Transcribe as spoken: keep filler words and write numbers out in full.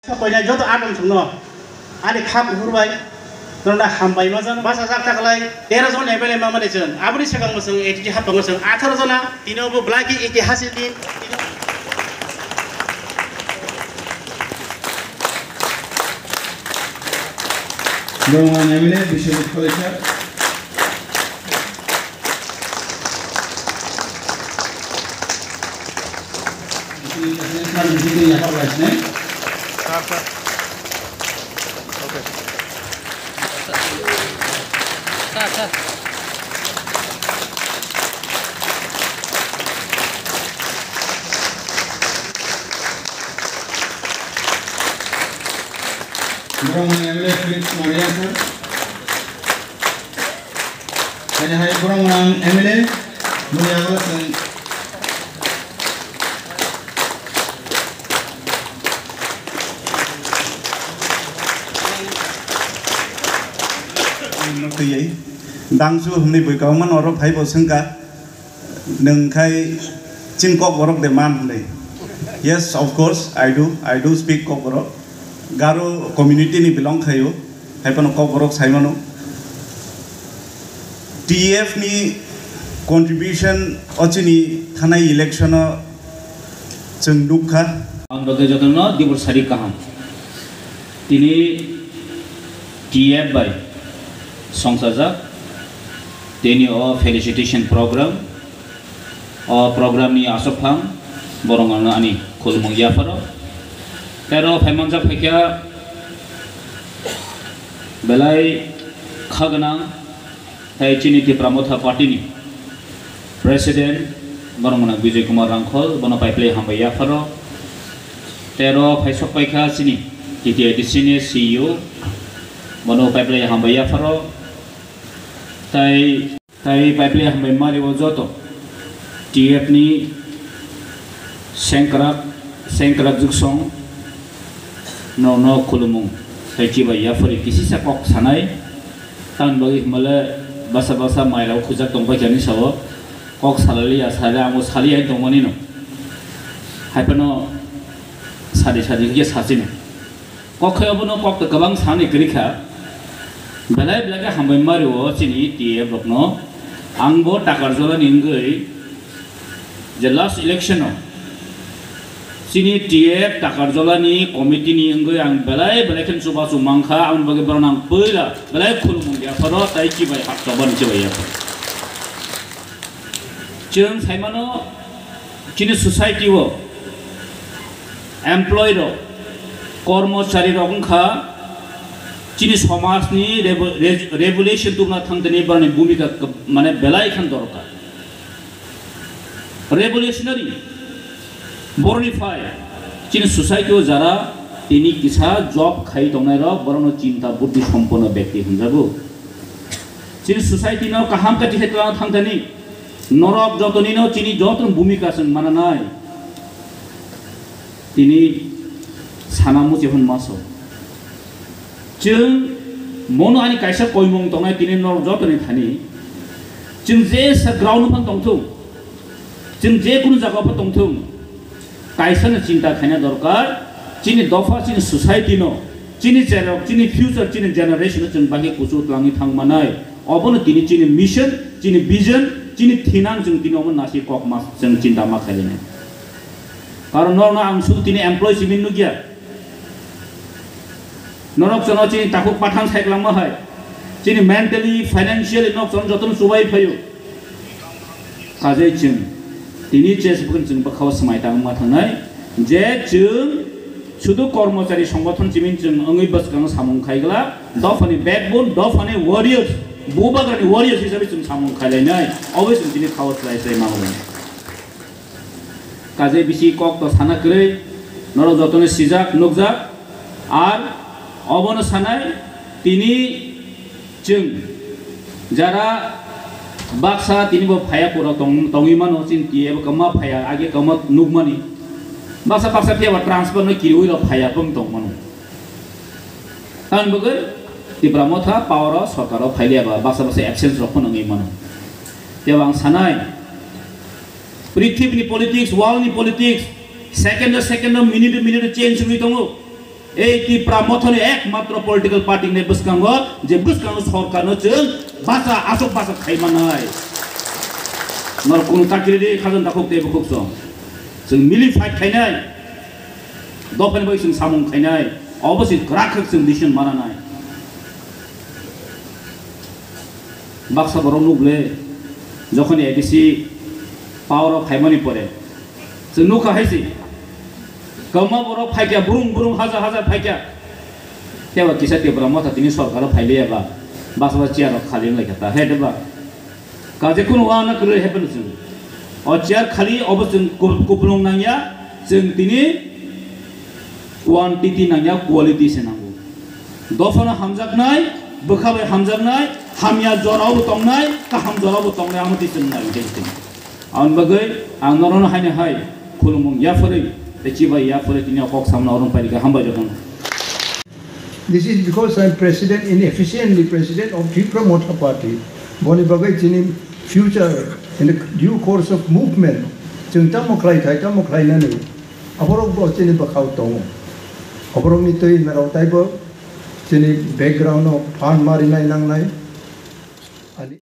Kha koinai joto atom songno ani kha kuphur bai norokno hambai ma jano. Bachajak taklai tero jon M L A ma mani chwng. Aboni swkang bo chwng A T T haptongo chwng atharo jona. Tini obo belai khe itihasik din. Borong ang M L A Biswajit Khalicha. Sir, sir. Okay. Sir, sir. Borong ang M L A Prince Maria, sir. Haini hai borong ang M L A muni yago chwng. Twi dangsu hwnwi bui kwbangma norok phaibo swngkha. Nwng khai chini Kokborok de man hwnwi? Yes, of course, I do. I do speak Kokborok. Garo community ni belong khaio. Hai phano Kokborok sai mano. T F ni contribution o chini thanai election o chwng nukha. Ang bagwi jotono dibor sari kaham. Tini T F bai songchajak. Tini o felicitation program. O program ni aswk phang borok ang ani khulumung yapharo. Tero phaimanjak phaikha belai kha gwnang tei chini Tipra Motha Party ni President borok gwnang Bijoy Kumar Rangkhol, bono paiplai hambai yapharo. Tero phaisok paikha chini T T I D C ni C E O, bono paiplai hambai yapharo. Tai Tai paiplai hambai mari o joto T F ni sengkrak sengkrak juksong no no khulumung tai chibai yaphari kisisa kok sanai tan bagwi himale basa basa mairok khujak tongbai jani sao kok salali ya sale amo sali hai tongmani no hai phano sadi sadi khe sachino. Kok khai obono kok kwbang sani kwrwi kha. Belai belai khe hambai mari o chini T F rokno. Ang bo Takarjala ni wngwi je last election o chini T F Takarjala ni committee ni wngwi ang belai belai khe chubachu mankha, aboni bagwi borok ang puila belai khulumung ya pharo tai chibai hak choban chibai ya pharo. Chwng saimano chini society o employee rok, kormochari rok wngkha chini somaj ni revo-, re-, revolution tubuna thangtani borokni bhumika kab-, mane belai khan dorkar. Revolutionary borokni phai chini society o jara tini kisa job khai tongnai rok borokno chinta buddhi somponno bekti hwnjago. Chini society no kaham khe tihe twlangna thangthani norok jotonino chini joto bhumika chwng mananai. Tini sana muchung hwn maso. Chwng mono ani kaisa koimung tongnai tini norok jotoni thani. Chwng je sa ground phano tongthung. Chwng je kunu jaga pho tongthung. Kaisano chinta khaina dorkar, chini dopha, chini society no, chini cherok, chini future, chini generation no chwng bagwi kuchuk twlangwi thang manai. Obono tini chini mission, chini vision, chini thinang chwng tini omo nasi kok ma chwng chinta ma khainai. Karon norokno ang sudu tini employee simi nukya. Norok chwngno chini takhuk pathang saiklangma hai. Chini mentally, financially nok chwng jotono chubai phaio. Kajai chwng tini chesbukni chwng bwkhao swmai tangma thangnai je chwng sudu kormochari songgothon chiming chwng wngwi bwskang samung khaigla dophani backbone, dophani warriors, bubagrani warriors hisabe chwng samung khailainai. Obo chwng tini khao slai slai mango. Kajai bisi kok to sana kwrwi, norok jotono sijak, nukjak, ar obono sanai tini chwng jara baksa tini bo phaya pura tong-, tongwi mano, chini T F kwma phaya, age kwma nukmani. Baksa baksa phiya ba transfer no kiriwi rok phaya pung tong mano. Tamni bagwi Tipra Motha power o sorkar o phailiya ba baksa baksa absence rok phano wngwi mano. Tei ang sanai, Prithibini politics, world ni politics, second o second o, minute o minute o change wngwi tongo. Ei Tipra Mothani ekmatro political party ni bwskango, je bwskango sorkarno chwng basa, aswk basa khai manai. Nor kunu chakri di, khajang takhuk tei bukhuk song. Chwng mili fight khainai. Dophani bai chwng samung khainai. Obo se kwrak khak chwng decision mananai. Baksa borok nuk le, jokhon A D C power o phaimani pore, chwng nukha hai se. Kwbangma borok phaikya, brum brum hajar hajar phaikya. Teibo kisa Tipra Motha tini sorkar o phailia ba, baksa ba chair rok khali wnglaikha ta, he de ba. Kaje kunu wana kwrwi happen chwng. O chair khali obo chwng ku-, kupulung nangya, chwng tini quantity nangya, quality se nango. Dophano hamjaknai, bwkha bai hamjaknai, hamya jorao bo tongnai, kaham jorao bo tongnai, amo twi chwng nai, tei tei. Aboni bagwi ang norokno haino hai khulumung yapharwi, tei chibai yapharwi tini o kok samna orom pairikha, hambai jotono. This is because I am president, inefficiently president of Tipra Motha Party. Boni bagwi chini future in the due course of movement, chwng tamo khlai thai, tamo khlai nani, aborok bo chini bwkhao tongo. Aborokni twi narok taibo chini background o phan marinai nangnai. Ani